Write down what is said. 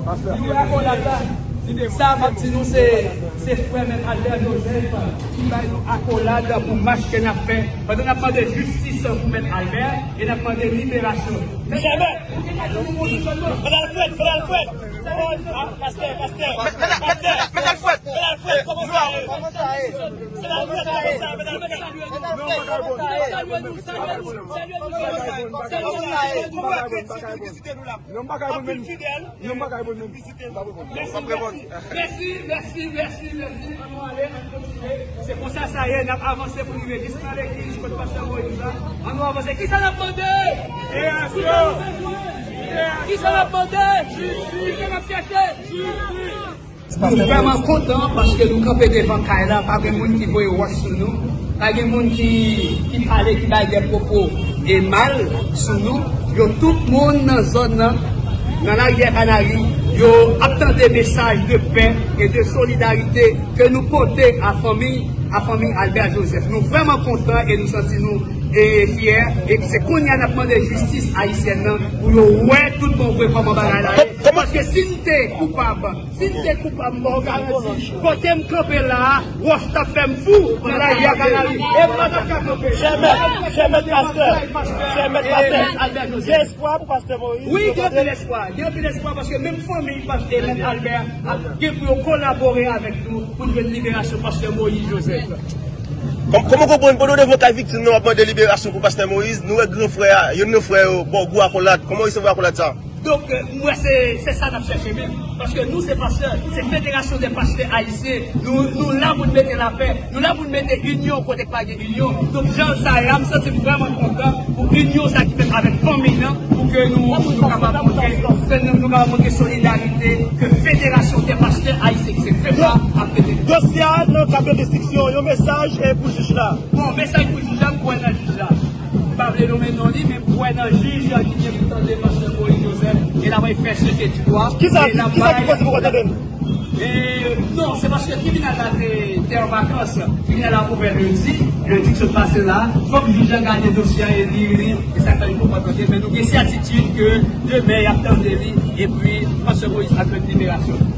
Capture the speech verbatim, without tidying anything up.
Li dwe akolad la. Sa m ap di nou, se, se frè Mèt Albert Joseph ki bay nou akolad pou mach ke n ap fè. Pandan n ap mande jistis pou Mèt Albert e n ap mande liberasyon. Mèt Albert! Mèt Alfred! Mèt Alfred! Pastè! Pastè! Pastè! Mèt Alfred! Mèt Alfred! Kòman sa ye? Kòman sa ye? Mèt Alfred! Kòman sa ye? Mèt Alfred! Kòman sa ye? Kòman sa ye? Kòman sa ye? Kòman sa ye? Non, m pa ka reponn menm. Non, m pa ka reponn menm. M pa reponn. Mèsi, mèsi, mèsi, mèsi, mèsi. Ann nou ale, ann kontinye. Se konsa sa ye, n ap avanse pou rive jis nan legliz kote pastè Moïse la. Ann nou avanse. Kisa n ap mande? Kisa n ap bezwen? Kisa n ap mande? Kisa n ap chèche? Nou vrèman kontan paske nou kanpe devan kay la, pa gen moun ki voye wòch sou nou, pa gen moun ki, ki pale, ki bay de pwopo e mal sou nou. Yo tout moun nan zòn nan, nan Larivyè Kanari, yo ap tande mesaj de pè e de solidarite ke nou pote a fanmi, a fanmi Albert Joseph. Nou vrèman kontan e nou santi nou e fyè. E se kounye a n ap mande jistis ayisyèn nan pou yo wè tout bon vre kòman bagay la ye. Paske si n te koupab, si n te koupab, m ba w garanti, kote m kanpe la a, wòch t ap fè m fou nan Larivyè Kanari. E m pa t ap ka kanpe. Chè mèt, chè mèt pastè, chè mèt pastè, gen espwa pou pastè Moïse? Wi, gen anpil espwa. Gen anpil espwa paske menm fanmi pastè Mèt Albert ap gen pou yo kolabore avèk nou pou n jwenn liberasyon pastè Moïse Joseph. Kòm, kòman w konprann, pandan w devan kay viktim nan, w ap mande liberasyon pou pastè Moïse, nou wè gran frè a, youn nan frè yo, ba w gwo akolad. Kòman w resevwa akolad sa a? Donk, euh, m wè se, se sa n ap chèche menm. Paske nou se pastè, se Federasyon dè Pastè Ayisyen. Nou, nou la pou n mete lapè, nou la pou n mete inyon kote k pa gen inyon. Donk, jan sa ye a, m santi m vrèman kontan pou inyon sa ki fèt avèk fanmi nan, pou ke nou, nou kapab montre, nou, nou kapab montre solidarite ke Federasyon dè Pastè Ayisyen, ki se FEPA, ap mete. Dosye a nan kad de enstriksyon, yon mesaj, eh, pou jij la. Bon, mesaj pou jij la, m kwè nan jij la. M pa vle nonmen non li, men m kwè nan jij ki gen pou tande pastè Moïse Joseph, e l ap fè cheke di dwa. Kisa, kisa ki posib pou w tande l? E, non, se paske tribinal la te, te an vakans. Tribinal la ouvè lendi, lendi ki sot pase la. Fòk jij la gade dosye a e li, li, e sa k fè li poko tande. Men nou gen sètitid ke demen y ap tande li, epi pastè Moïse ap jwenn liberasyon.